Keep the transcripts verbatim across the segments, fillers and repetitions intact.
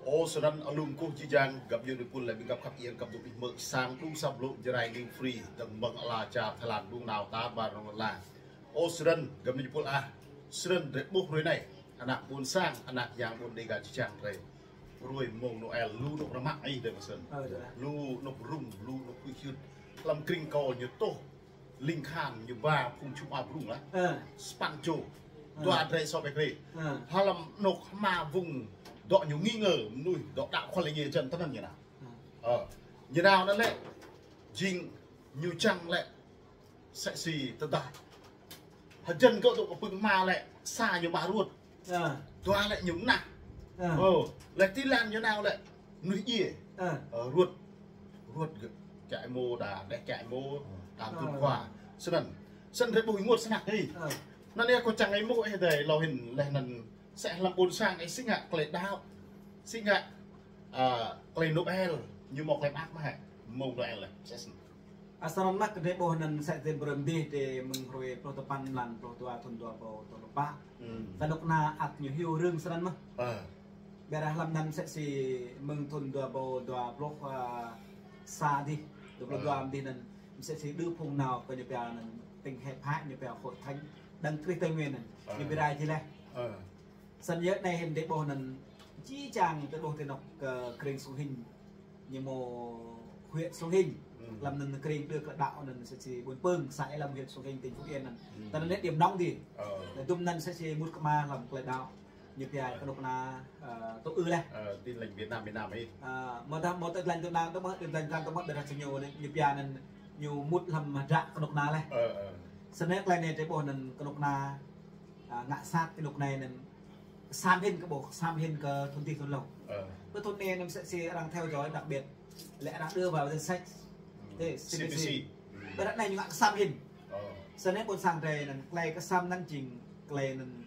Ơ, snăn alum kơkuh jih jang, găp djuê ƀing pul lĕ ƀing găp khăp ieng găp dŏ ih mơ̆ sang đŭng săp blŭ Jrai New Free, dơ̆ng mơ̆ng ala čar Thái Lan đŭng nao ta ƀar rŏng la. Ơ, snăn găp djuê ƀing pul ah, snăn drei ƀuh hrơi anai, ană ƀôn sang, ană yang ƀôn Dêga jih jang drei. Hrơi mông Noel, lu anôk rơmă ih drei mơ̆ snăn. Ơ, drei. Lu anôk rŭng, lu anôk huĭ hyưt. Hlăm krĭng kâo ñu tuh ling khan ñu ba phung čum a brung lah. Ơ. Spăng čô. Ơ. Dua drei sô bê krê. Ơ. Hlăm anôk hma vung dŏ ñu nghi ngờ mnuih dŏ đăo khua lê ñu jăn tơnăn ñu nao. Ơ. Ơ. Ñu nao anăn lĕ jing ñu čang lĕ sĕ si tơdah. Hơjăn kơ tŭ kơ pưng hma lĕ sa ñu ba ruăt. Ơ. Dua lĕ ñu mnah. Ơ. Ơ, lĕ ti lan ñu nao lĕ mnuih djiê. Ơ. Ơ, ruăt. Ruăt gơ̆. Čă êmô đa, đeh čă êmô đa tŭ khua. Snăn. Snăn drei ƀuh ênguôt snăk hĭ. Ơ. Anăn yơh kâo čang êmuh ih dei lŏ hĭn leh anăn sĕ hlăm ƀôn sang ih si ngă klei đăo. Si ngă, ơ, klei Noel. Ñu mâo klei mơak mơ̆ hĕ. Mông Noel lĕ. Sĕ snăn. Asar mơak drei ƀuh anăn sĕ ti brơm dih ti mơ̆ng hrơi pluh tơpăn mlan pluh dua thŭn dua êbâo dua pluh pă. Hmm. Kơnuk kơna ăt ñu hiu rưng snăn mơh. Ơ. Ƀiădah hlăm anăn sĕ si mơ̆ng thŭn dua êbâo dua pluh, ơ, sa dih, dua pluh dua ơ. Dih anăn, sĕ si đưm phung nao kơ ñu pia anăn, tĭng hĕ phă ñu pia hội thánh Đấng Christ Tây Nguyên anăn. Ơ. Ñu bi rai jih leh. Ơ. Snăn yơh anei hĭn drei ƀuh anăn jih jang drei ƀuh ti anôk kơ krĭng Sông Hinh. Ñu mâo huyện Sông Hinh. Hmm. Hlăm anăn krĭng đưk lĕ đăo anăn sĕ si ƀuôn Pưng, xã Ea Lâm, huyện Sông Hinh, tỉnh Phú Yên anăn. Hmm. Tơdah lĕ điểm nóng dih. Ơ. Lĕ dŭm anăn sĕ si mŭt kơ ma hlăm klei đăo. Ñu pia kơnuk kơna, ơ, tŭ ư leh. Ơ, Tin Lành Việt Nam, Việt Nam ih. Ơ, mơ̆ dah mâo Tin Lành Việt Nam tŭ mơ̆, Tin Lành Việt Nam tŭ mơ̆, ƀiădah sĕ ñu anăn, ñu pia anăn ñu mŭt hlăm hdră kơnuk kơna leh. Ơ, ơ. Snăn klei anei drei ƀuh anăn kơnuk kơna, ơ, ngă sat ti anôk anei anăn Kơsăm hĭn kơ ƀuh, kơsăm hĭn kơ thŭn dih thŭn êlâo. Ơ. Ƀơi thŭn anei anăn msĕ si arăng theo dõi đặc biệt. Lĕ arăng đưa vào danh sách. Hmm. Thế, C P C. C P C. Hmm. Ƀơi ră anei ñu ngă kơsăm hĭn. Ơ. Snăn anei ƀôn sang drei anăn klei kơsăm anăn jing klei anăn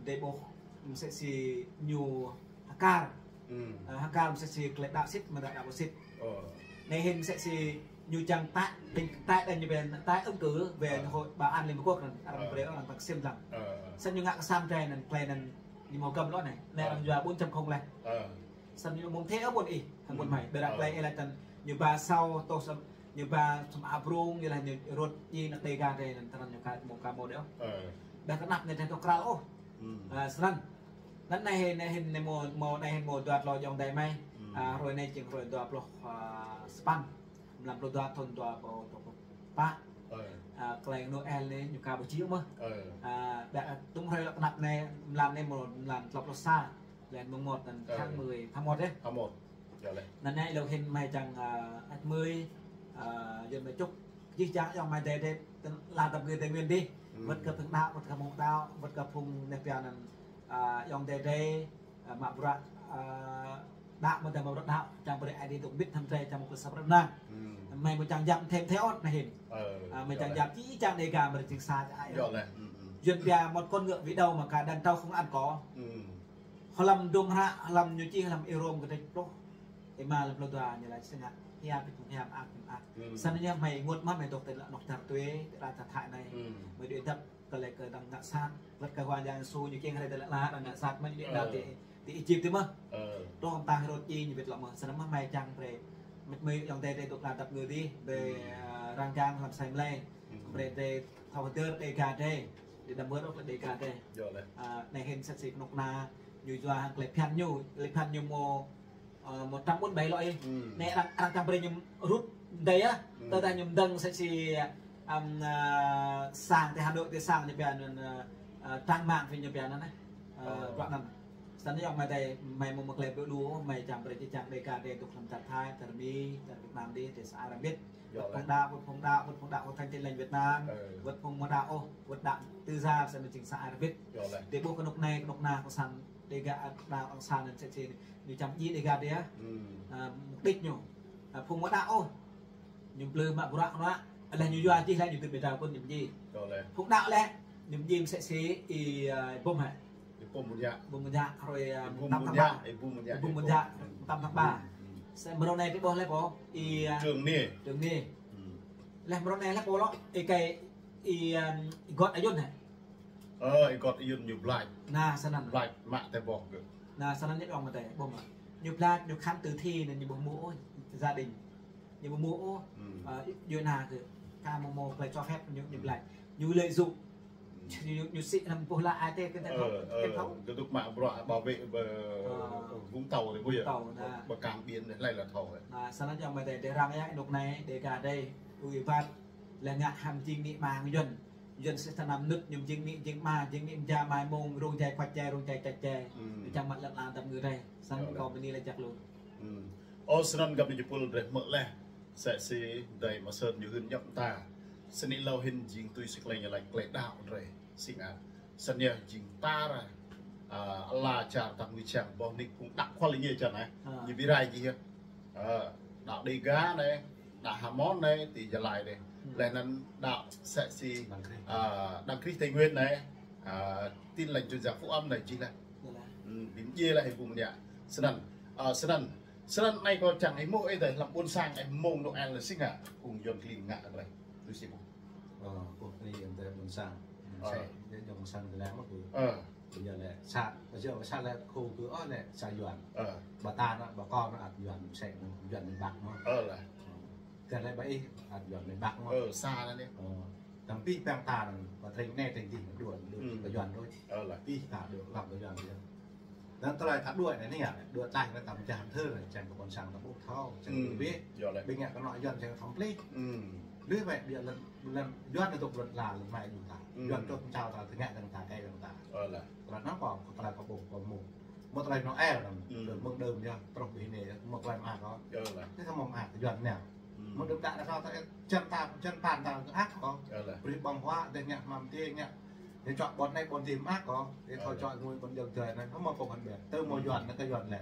drei ƀuh msĕ si ñu hơkar. Hmm. Ơ, hơkar msĕ si klei đăo sĭt, mơ̆ đăo đăo sĭt. Ơ. Anei hĭn msĕ si ñu čang tăk, ƀing tăk anăn ñu ƀing tăk ứng cử về Hội Bảo an Liên Hợp Quốc anăn, arăng brei arăng tăng ksiêm dlăng. Ơ, ơ. Snăn ñu ngă kơsăm drei anăn, klei anăn ñu mâo găm lŏ anei. Anei arăng yua bốn chấm không leh. Ơ. Snăn ñu mơ̆ng thế ơ ƀuôn ih, hăng ƀuôn mei. Ƀiădah klei ih leh anăn ñu ba sau, tŏ săm, ñu ba săm a brung, ñu leh ñu rut, ñu năk Dêga drei anăn, tơnăn ñu ka mâo ka mâo dih. Ơ. Ƀiădah kơ anăp anei drei tŏ kral ôh. Hmm. Ơ, snăn. Anăn anei hĭn, anei hĭn, anei mâo, mâo, anei hĭn mâo dua tlâo ayŏng adei mei. Hmm. Ơ, hrơi anei jing hrơi dua pluh, ơ, sapăn. Mlan pluh dua thŭn dua êbâo dua pluh pă. Ơ. Ơ, klei Noel anei ñu ka ƀu či mơh. Ơ. Ơ, ƀiădah tŭm hrơi lŏ kơnăp anei, mlan anei mâo mlan tlâo pluh sa. Leh mơ̆ng một anăn tháng mười, tháng một yơh. Tháng một. Yơh leh. Anăn anei lŏ hĭn mei čang, ơ, ăt mơi, ơ, Yuăn mei čŭk. Jih jang ayŏng amai adei drei, tơ-, ala dap kơ Tây Nguyên dih. Hmm. Wăt kơ phung đăo, wăt kơ phung đăo, wăt kơ phung anei pia anăn, ơ, ayŏng adei drei, ơ, mă bruă, ơ, đăo mơ̆ dah mă bruă đăo, čang brei Aê Diê dôk mbĭt hăng drei, čang mơ̆ kơ săp rơnang. Hmm. Mei mơ̆ čang jăm thêm theo ôh anei hĭn. Ơ, ơ, mei čang jăm jih jang Dêga mă jing sa čă ai. Yơh leh. Hmm, hmm. Yuăn pia một con ngựa vì đâu mà cả đàn trâu không ăn cỏ. Hmm. Hlăm dŭm hră, hlăm ñu čih hlăm Y-Rôm kdrêč pluh êma leh pluh dua ñu laĭ snăn. Hiam ƀĭt phung hiam, mơak ƀĭt phung mơak. Hmm. Snăn ñu mei ênguôt mơh mei dôk ti anôk čar tue, ti ala čar Thái anei. Hmm. Mei đuaĭ dăp kơ leh kơ arăng ngă sat. Wăt kơ Khua Yang Yêsu ñu kiăng hrơi tơlơi lah arăng ngă sat mơh ñu đuaĭ nao ti, ti Êjip dih mơh. Ơ. Truh hăng ta Hêrôd či ñu ƀĭt lŏ mơh. Snăn mơh mei čang brei. Mei mơ̆ ayŏng adei drei dôk ala dap kơ dih. Brei, hmm, ơ, răng jang hlăm asei mlei. Hmm. Brei drei thâo hơdơr Dêga drei. Drei đăm wơr ôh klei Dêga drei. Yơh leh. Ơ, anei hĭn msĕ si kơnuk kơna ñu yua hăng klei phiăn ñu, klei phiăn ñu mâo, ơ, mâo trăm ƀôn ƀai lŏ ih. Hmm. Anei arăng, arăng čang brei ñu rut adih yơh. Hmm. Tơdah ñu mdơ̆ng msĕ si, ăm, ơ, sang ti Hà Nội ti sang ñu pia anăn, ơ, ơ, trang mạng phi ñu pia anăn, ơ, ơ, bruă anăn. Snăn ayŏng amai adei, mei mâo mơ̆ klei ƀu đuč, mei čang brei jih jang Dêga drei dôk hlăm čar Thái, čar Mi, čar Việt Nam dih, drei sa ai arăng wĭt. Yơh leh. Wăt phung đăo, wăt phung đăo, wăt phung đăo, wăt phung Thánh Tin Lành Việt Nam. Ơ. Wăt phung mơ̆ đăo ôh, wăt đăo tự do, msĕ mơ̆ jing sa ai arăng wĭt. Yơh leh. Drei ƀuh kơnuk anei, kơnuk kơna, kơ sang Dêga, ơ, đăo kơ sang anăn msĕ si ñu čang djai Dêga drei. Hmm. Ơ, mục đích ñu. Ơ, phung mơ̆ đăo ôh. Ñu plư mă bruă kơnuk. Leh ñu yua čih leh ñu tŭ ƀiă dra kun ñu djai. Yơh leh. Phung đăo leh. Ñu djai msĕ si Y, ơ, Y-Bum hă. Y-Bum Ƀuôn Yă. Y-Bum Ƀuôn Yă, hrơi, ơ, Y-Bum Ƀuôn Yă, Y-Bum Ƀuôn Yă, Y-Bum Ƀuôn Yă, Y-Bum. Tăm tháng ba. Hmm, hmm. Snăn mrô anei drei ƀuh leh pô, Y, ơ, Trường Niê. Trường Niê. Hmm. Leh mrô anei leh pô lŏ, Y Kai, Y, ơ, Y Got Ayun hă. Ơ, Y Got Ayun ñu blač. Anăn snăn. Blač mă tơlơi boh gơ̆. Anăn snăn ñu ayŏng amai adei, ƀuh mơ̆. Ñu plat, ñu khăn tử thi anŭn ñu ƀu hmâo ôh, gia đình. Ñu ƀu hmâo ôh. Ơ, yua anŭn kơ, kơ hmâo hmâo tơlơi cho phép ñu, ñu plat. Ñu lợi dụng. Ñu, ñu, ñu sĭ năm pô la ai tê kơ tê thâo, tê thâo. Kơ dŏ mă bruă bảo vệ bơ Vũng Tàu tê ƀu yơh. Vũng Tàu, anŭn. Bơ cảng biển anai hlơi la thâo. Anŭn, sĭt nik yơh mơ̆ tê, tê răng yơh, anŭn anai, Dega tê, ui bat, lĕ ngă hăm jing amĭ ama hăng Yuan. Yuan sĭt tơnăm nŭt, ñu jing amĭ, jing ama, jing amĭ mơja mai mông, rông jai kuat jai, rông jai čač jai. Čang mă lăk lăng tăm ngư tê. Sĭt nik kâo bơni lĕ jak lu. Ơ, sĭt nik găp ñu jơpul drơi hmư̆ laih. Sĕ si drơi mă sơ̆n ñu hưn ñăp ta. Sĭt nik lâo hĭn jing tui si tơlơi ñu laĭ tơlơi đaŏ drơi. Sĭt nik. Sĭt nik jing tar, ơ, ala čar tăm ngui čang boh nik phung đăk khual ñu čang, ơ. Ñu bi rai jih yơh. Ơ, đaŏ Dega anai, đaŏ Hmông anai, ti Gia Lai anai. Laih anŭn đaŏ sĕ si, ơ, Đấng Christ Tây Nguyên anai, ơ, Tin Lành Truyền Giáo Phúc Âm anai jih laih. Ơ, ƀing jih laih hĭ ƀu mơ̆n yơh. Sĭt nik, ơ, sĭt nik, sĭt nik anai kâo čang hĭ hmư̆ ih tê hlăm ƀôn sang ih mông Noel sĭt nik, kơ phung Yuan klin ngă kơ drơi. Tui si ƀuh. Ơ, kơ phung Yuan tê ƀôn sang. Ơ. Sĕ, tê ƀôn sang tê lĕ mơ̆ kơ. Ơ. Ƀu djơ̆ lĕ, sa, ƀu djơ̆ sa lĕ kơ kơ ôh lĕ, sa Yuan. Ơ. Ƀă ta anŭn, ƀă kâo anŭn ăt Yuan, sĕ anŭn Yuan miền Bắc mơ̆. Ơ lah. Kơ lĕ ƀă ih, ăt Yuan miền Bắc mơ̆. Ơ, sa lah anai. Ơ. Tăm pih păng ta anŭn, ƀă tring anai tring dih, đuaĭ, đuaĭ kơ Yuan đôč. Ơ lah. Pih ta đuaĭ lăm kơ Yuan đôč. Anŭn tơlơi ta đuaĭ anai anai, đuaĭ tlaih anai tăm čah thơ anai, čang kơ ƀôn sang ta ƀu thâo, čang kơ ƀu ƀuh. Yơh lĕ. Ƀing ngă kơ anŏ Yuan čang thâo pơplih. Lĕ wĕ ƀiă lĕ, lĕ Yuan anŭn dŏ lŏn la lĕ mai ƀu ta. Yuan čŏk čao ta tơngă dơ̆ng ta, kĕ dơ̆ng ta. Ơ lah. Tơlơi anŭn kâo, kâo tơlơi kâo ƀuh, kâo hmư̆. Mơ̆ tơlơi Noel anŭn, mơ̆ng đưm yơh, truh ƀing anai, mơ̆ tơlơi mơak kâo. Ơ lah. Tê kâo mơ̆ mơak Yuan anai. Mơ̆ng đưm đă đă kâo ta, čan ta, čan pan ta, ăt kâo. Ơ lah. Brơi ƀơ̆ng huă, tê ngă hmam tê ngă. Tê čŏk ƀôn anai ƀôn dih mơak kâo. Tê thâo čŏk ngui ƀôn djơ̆ tơlơi anŭn, mơ̆ kâo phăn ƀĕ. Tơ mơ̆ Yuan anŭn kơ Yuan lĕ.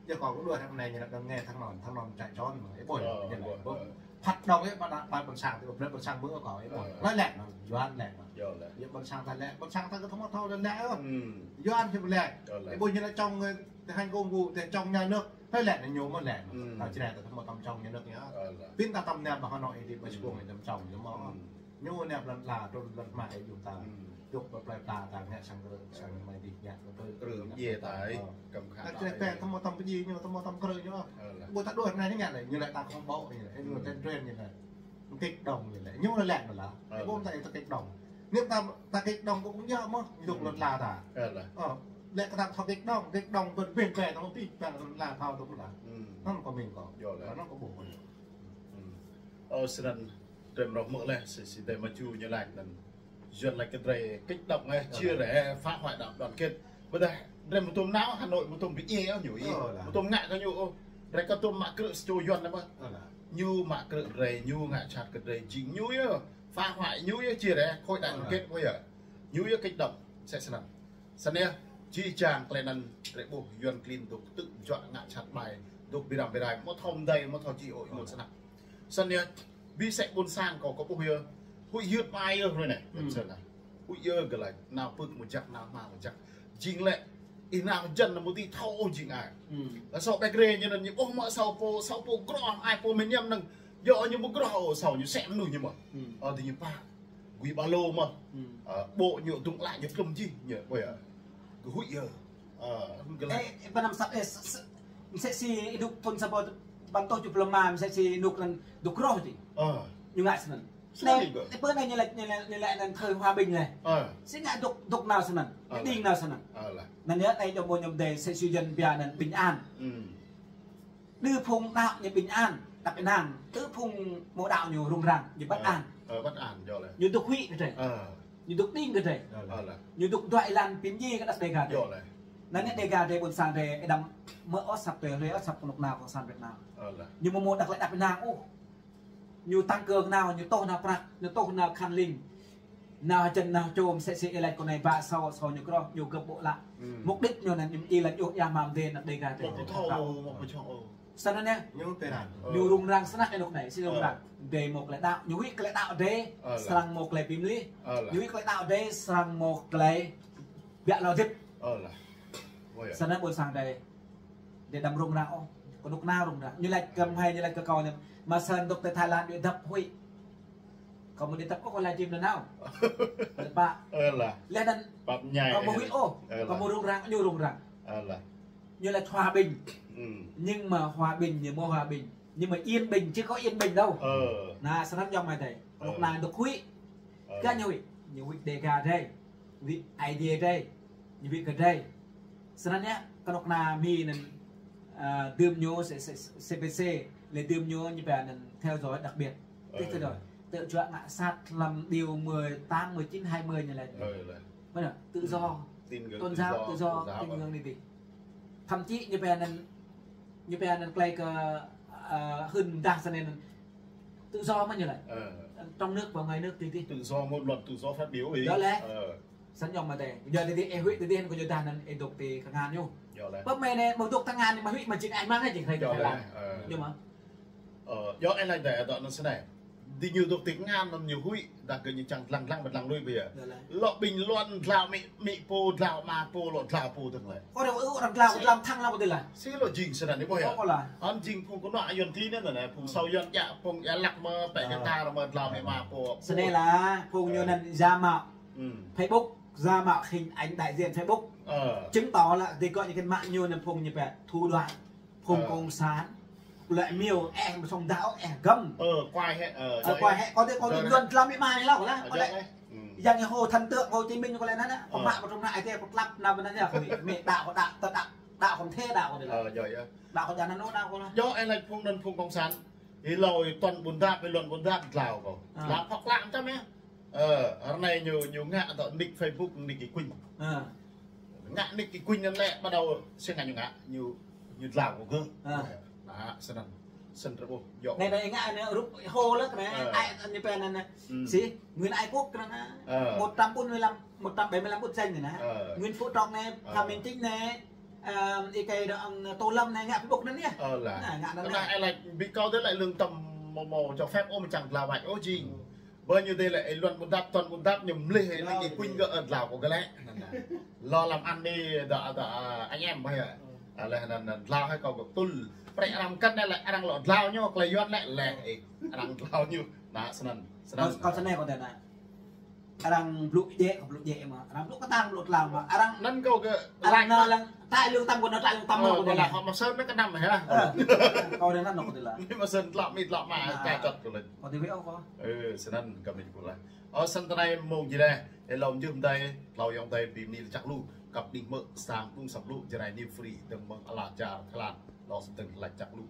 Yơh kâo kơ đuaĭ hăng anai ñu lĕ đơ̆ng nge thăng anŭn, thăng anŭn trại trốn mơ̆, ih ƀuh. Ơ, ñu lĕ ƀuh. Phat đŏng yơh ƀă đa, ƀă ƀôn sang tê, ƀă ƀôn sang ƀuh kâo, ih ƀuh. Ơ. Lơi lĕ anŭn, Yuan lĕ anŭn. Yơh lĕ. Yơh ƀôn sang ta lĕ, ƀôn sang ta kơ thâo mơ̆ thâo lĕ lĕ ơ. Yuan či ƀu lĕ. Ơ lĕ. Ih ƀuh ñu lĕ čŏng, ơ, tê hăng công vụ, tê čŏng nhà nước, lơi lĕ anŭn ñu mơ̆ lĕ anŭn. Ta či lĕ ta thâo mơ̆ tăm čŏng nhà nước yơh. Ơ lĕ. Pin ta tăm anai ƀă Hà Nội ih dih ƀă čơpung tăm čŏng ñu mơ̆. Ñu anai ƀlŏn la, trŭn ƀlŏn mă ih jum ta. Dŏ ƀă plơi pla ta ngă sang krư, sang mai dih ngă krư. Krư mơjê ta ih, kăm khă ta ih. Tơlơi tê, tơmô tăm pơjing ñu, tơmô tăm krư ñu. Ơ lah. Ƀu ta đuaĭ anai ñu ngă lĕ, ñu lĕ ta không ƀuh ñu lĕ, ñu tê trên ñu lĕ. Kích động ñu lĕ. Ñu lĕ lĕ anŭn lah. Ơ lah. Ƀu ta ih ta kích động. Nếu ta, ta kích động ƀu kơ ñu mơ̆, ñu dŏ ƀlŏn la ta. Ơ lah. Ơ, lĕ kơ ta thâo kích động, kích động ƀơ̆n ƀĕn ƀĕ, ta ƀu pih, ƀĕn ƀlŏn la thâo dŏ ƀlŏn la. Anŭn kâo mĭn kâo. Yơh lah. Anŭn kâo ƀuh kâo. Ơ, sĭt nik, drơi mơ̆ hmư̆ laih, si, si tê mă ču ñu laĭ anŭn. Yuan laĭ kơ drơi kích động, ơ, chia rẽ, phá hoại đảng đoàn kết. Ƀôdah drơi mơtum nao Hà Nội mơtum ƀing ih ôh ñu ih. Ơ lah. Mơtum ngă kơ ñu ôh. Drơi kơ tum mă krư̆ sa čô Yuan anai mơ̆. Ơ lah. Ñu mă krư̆ drơi, ñu ngă čat kơ drơi jing ñu yơh. Phá hoại ñu yơh chia rẽ khối đại đoàn kết ƀu yơh. Ñu yơh kích động, sĕ sĭt nik. Sĭt nik, či čang tơlơi anŭn drơi ƀuh Yuan klin dŏ tŭ juă ngă čat ƀai, dŏ bi ram bi rai, mơ̆ thâo mơdơi, mơ̆ thâo či ôh, ih mơ̆ sĭt nik. Sĭt nik, ƀing sĕ ƀôn sang kâo, kâo ƀuh yơh, huĭ hyưt mă ai yơh hrơi anai. Sĭt nik. Huĭ yơh gơ̆ laĭ, nao pưk mơjăk, nao hmua mơjăk. Jing lĕ, ih nao jăn nao mơ̆ ti thâo jing ai. Lah sŏ ƀĕ grê ñu anŭn ñu ƀuh mơ̆ asâo pô, asâo pô groh, ai pô mơñam anŭn. Yơh ñu ƀu groh ôh, asâo ñu sĕ mơnuih ñu mơ̆. Ơ, dih ñu pă. Gui ba lô mơ̆. Ơ, ƀô̆ ñu dŭng lă ñu plŭm jih ñu, ƀuh yơh. Gơ̆ huĭ yơh. Ơ, gơ̆ laĭ. Ơ, ƀă năm săp, ơ, s-, s-, msĕ si ih dŏ thun sa ƀôn, ƀăn tôh jŭ plơma, msĕ si anŭn anŭn dŏ groh jih. Ơ. Ñu ngă sĭt nik. Sĭt nik. Anai, ƀơ anai ñu laĭ, ñu laĭ, ñu laĭ anŭn thời hòa bình anai. Ơ. Sĭt ngă dŏ, dŏ nao sĭt nik. Ơ. Đing nao sĭt nik. Ơ lah. Anŭn yơh, anai dŏ mơ̆ ñu mơdơi, msĕ si Yuan biă anŭn bình an. Đơ phung đaŏ ñu bình an, đăp ênang. Đơ phung ƀu đaŏ ñu rŭng răng, ñu bất an. Ơ, bất an, yơh lah. Ñu dŏ huĭ kơ drơi. Ơ. Ñu dŏ đing kơ drơi. Ơ lah. Ñu dŏ đuaĭ lăng pim ji kơ đăp Dega drơi. Yơh lah. Anŭn yơh Dega drơi ƀôn sang drơi, ih đăm mơ̆ ôh săp tơ, hlơi ôh săp kơnuk kơna ƀôn sang Việt Nam. Ơ lah. Ñu mơ̆ mơ̆ đăk lĕ đăp ênang ôh. Ñu tăng kơ nao, ñu tŏh nao prăk, ñu tŏh nao khăn ling. Nao jăn nao čôm, sĕ sĕ ih laĭ kơ anai ƀă asâo, asâo ñu groh, ñu gơ̆p ƀô̆ lă. Mục đích ñu anŭn ñu ih laĭ yơh, ia mă mơdơi anŭn Dega drơi. Mơ̆ ƀu thâo, mơ̆ ƀu thâo. Sĭt nik anai. Ñu tê răng. Ơ. Ñu rŭng răng sĭt nik anŭn anai, si rŭng răng. Ơ. Drơi mơ̆ tơlơi đaŏ, ñu huĭ tơlơi đaŏ drơi. Ơ lah. Srăng mơ̆ tơlơi pim lih. Ơ lah. Ñu huĭ tơlơi đaŏ drơi, srăng mơ̆ tơlơi biă lŏ dĭp. Ơ lah. Ơ yơh. Sĭt nik ƀôn sang drơi. Drơi đăm rŭng răng ôh. Kơnuk kơna rŭng răng. Ñu laĭ kơ mơ̆ hai, ñu laĭ kơ kâo anai. Mă sơ̆n dŏ tơ Thái Lan, drơi dăp huĭ. Kâo mơ̆ drơi dăp ôh, kâo laĭ jim anŭn nao. Lĕ pă. Ơ lah. Lĕ anŭn. Pap ñai. Kâo mơ̆ huĭ ôh. Ơ lah. Kâo mơ̆ rŭng răng, ñu rŭng răng. Ơ lah. Ñu là hòa bình. Ừ. Nhưng mà hòa bình, ñu mơ̆ hòa bình. Nhưng mà yên bình, chưa có yên bình đâu. Ờ. Nă, snăn yơh mơ̆ tơi. Kơnuk kơna dŏ huĭ. Ờ. Kơ ñu huĭ, ñu huĭ Dega drơi. Huĭ Aê Diê drơi. Ñu huĭ kơ drơi. Snăn yơh, kơnuk kơna Mi anŭn, à, dưm ñu C-, C-, C P C, lĕ dưm ñu ñu pia anŭn theo dõi đặc biệt. Tức theo dõi. Tự do ngă sat lăm điều mười tám, mười chín, hai mươi ñu lĕ. Ờ, lĕ. Mơ̆ nă, tự do. Tin ngưỡng tôn giáo, tự do, tôn giáo, tin ngưỡng đi đi. Thậm chí ñu pia anŭn, ñu pia anŭn klei kơ, à, hưn dah snăn anŭn tự do mơ̆ ñu lĕ. Ờ. Trong nước và ngoài nước đi đi. Tự do ngôn luận, tự do phát biểu ý. Đó lĕ. Ờ. Snăn yơh mơ̆ tơi. Yua tơ tih, ih huĭ tơ tih, kơ yua dah anŭn, ih dŏ ti tơngan ñu. Yơh lĕ. Pơ mơ̆ anai, mơ̆ dŏ tơngan ñu, mơ̆ huĭ mơ̆ jing ai mang, jing hrơi. Yơh lĕ. Ơ. Yơh mơ̆. Ơ, yơh anai dêh, dŏ anŭn snei. Tơ ñu dŏ ti tơngan anŭn ñu huĭ, dah kơ ñu čang lăng lăng ƀơi lăng lui ƀiă. Yơh lĕ. Lŏ bình luận dlao amĭ, amĭ pô, dlao ama pô, lŏ dlao pô tơ̆ng lĕ. Ơ, ơ, ơ, dlao, dlao thăng lăng kơ tih lah. Si lŏ jing snăn anai ƀuh yơh. Ơ, kơ lah. Anŭn jing phung kơnuk kơna Yuan tih anŭn anai, phung sau Yuan djă, phung Yuan lăk mơ̆, pĕ kơ ta mơ̆ dlao amĭ ama pô. Snei lah, phung ñu anŭn giả mạo. Ừ. Facebook, giả mạo hình ảnh đại diện Facebook. Ờ. Chứng tỏ là tih kơ ñu kơnơ̆ng mă ñu anŭn phung ñu pĕ thủ đoạn. Phung cộng sản. Lĕ miêu, ĕh, mơ̆ song dao, ĕh, găm. Ờ, quay hĕ, ờ, ờ, quay hĕ, kơ tih kơ ñu Yuan dlao amĭ ama ñu lăk lah, kơ lĕ. Yang ñu hô thần tượng Hồ Chí Minh kơ lĕ anŭn, kơ mă kơ trong anai tih, kơ klăp anŭn anŭn yơh, kơ mĭ, mĭ đao kơ đao, tơ đao, đao kơ thê đao kơ tih lah. Ờ, yơh, yơh. Đao kơ đao anŭn, đao kơ lah. Yơh, ĕh, lĕ phung anŭn phung cộng sản. Ih lăi Tuan Bun Dap, ih Luan Bun Dap dlao kơ. Ơ. Dlao pŏk lăng čăm yơh. Ơ, ră anai ñu, ñu ngă tơ nick Facebook, nick Y Quynh. Ơ. Ngă nick Y Quynh anŭn lĕ, bắt đầu si ngă ñu ngă, ñu, ñu dlao kơ gơ̆. Ơ. Nă, snăn, snăn rơbuh, yơh. Anai, anai ngă anai rup hô lĕ kơ anai, ơ, ai, anai pĕ anai anai. Ừ. Si, Nguyễn Ái Quốc kơ anai. Ơ. Một trăm bốn mươi lăm, một trăm bảy mươi lăm bút danh anai. Ơ. Nguyễn Phú Trọng anai, ơ, Phạm Minh Chính anai, ơ, Y Kê đơ, ơ, Tô Lâm anai ngă Facebook anŭn yơh. Ơ lah. Nă, ngă anŭn. Kơnơ̆ng anai. Ĕh lĕ, bi kâo tih lĕ lơ̆ng tăm mơ̆ mơ̆ čô phép ôh mơ̆ čang dlao wăt ôh jing. Bơ ñu tih lĕ, ih Luan Bun Dap, Tuan Bun Dap ñu mlih, ơ, anai Y Quynh kơ, ơ, dlao kơ gơ̆ lĕ. Anŭn lah. Lŏ lăm anai dŏ, dŏ, ơ, anh em ƀai yơh. Ơ. Ơ, lĕ anŭn, anŭn dlao hĕ kâo gơ̆ tŭl. Prĕ arăng kăn lĕ, arăng lŏ dlao ñu, klei Yuan lĕ, lĕ, ih. Arăng dlao ñu. Nă, snăn, snăn. Kâo, kâo snei kâo tơña. Arăng blŭ jĕ, kâo blŭ jĕ mơ̆. Arăng blŭ kơtang, blŭ tlam mơ̆. Arăng năn kâo kơ arăng lăng, tơlơi lơ̆ng tăm kâo nao, tơlơi lơ̆ng tăm kâo. Ơ, kâo lah, kâo mơ̆ sơm anai kơnăm hĕ. Ơ, kâo anŭn năn kâo tơlơi. Anai mơ̆ sơm tlŏ mĭt tlŏ ama, nă, kâo čŏt kơ lĕ. Kâo tih wĭ ôh kâo. Ơ, snăn kơ mĭt kâo lah. Ơ, snăn tơlơi mơ̆ng jih dêh, ih lŏm jưh mơ̆ng adih, hlâo ayŏng adơi ƀing mơnuih čăk lu, kăp đĭ mơ̆ sang ƀung săp lu, Jarai New Free, dơ̆ng mơ̆ng ala čar Thái Lan, lŏ sơdơ̆ng lač čăk lu.